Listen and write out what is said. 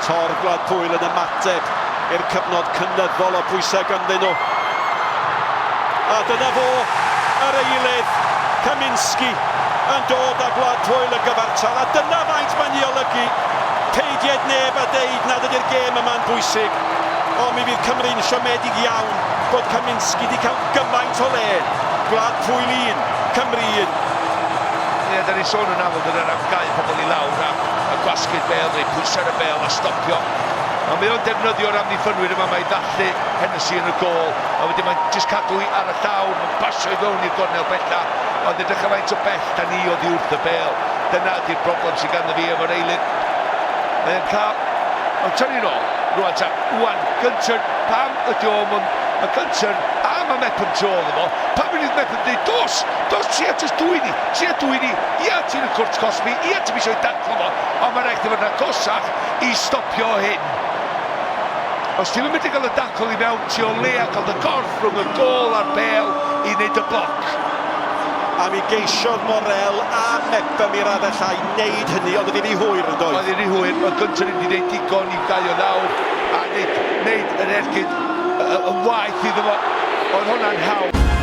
Torf Gwlad Pwyl yn ymateb i'r cyfnod cynyddol o bwysau ganddyn nhw. A dyna fo, yr eilydd, Kaminski, yn dod â Gwlad Pwyl yn gyfartal. A dyna faint mae'n ei olygu. Peidied neb a deud nad ydy'r gêm yma'n bwysig. Ond mi fydd Cymru'n siomedig iawn bod Kaminski wedi cael gymaint o le. Gwlad Pwyl 1, Cymru 1. Ie, da ni'n sôn yn aml dyna am gau pobl i lawr a, a gwasgu'r bêl neu pwysau ar y bêl a stopio. Ond mae o'n defnyddio'r amddiffynwyr yma, mae ddathlu Hennessy yn y gôl, a wedyn mae'n jyst cadw i ar y llawr, mae'n basio i fewn i'r gornel bella, ond edrych am faint o bell da ni oddi wrth y bêl. Dyna ydy'r broblem sydd ganddo fi efo'r eilydd. Mae'n cael... Ond tynnu nôl, rwan ta, wan, Gunter, pam ydy o, mae Gunter a mae Mepham tu ôl iddo fo, pam yn Mepham dweud, dos, dos, tria jyst dwyn i, tria dwyn i, ia ti'n y cwrt cosbi, ia ti'n eisiau daclo fo, ond mae rhaid i fod yn agosach i stopio hyn. Os ti'n mynd i gael y dacl i mewn, ti o leia cael dy gorff rhwng y gôl a'r bêl i wneud y bloc. A mi geisiodd Morrell a Mepham i raddau llai wneud hynny, ond oedd hi'n rhy hwyr yn doedd? Oedd hi'n rhy hwyr, oedd Gunter wedi gwneud digon i'w gau o lawr a wneud, wneud yr ergyd yn waeth iddo fo. Oedd hwnna'n hawdd.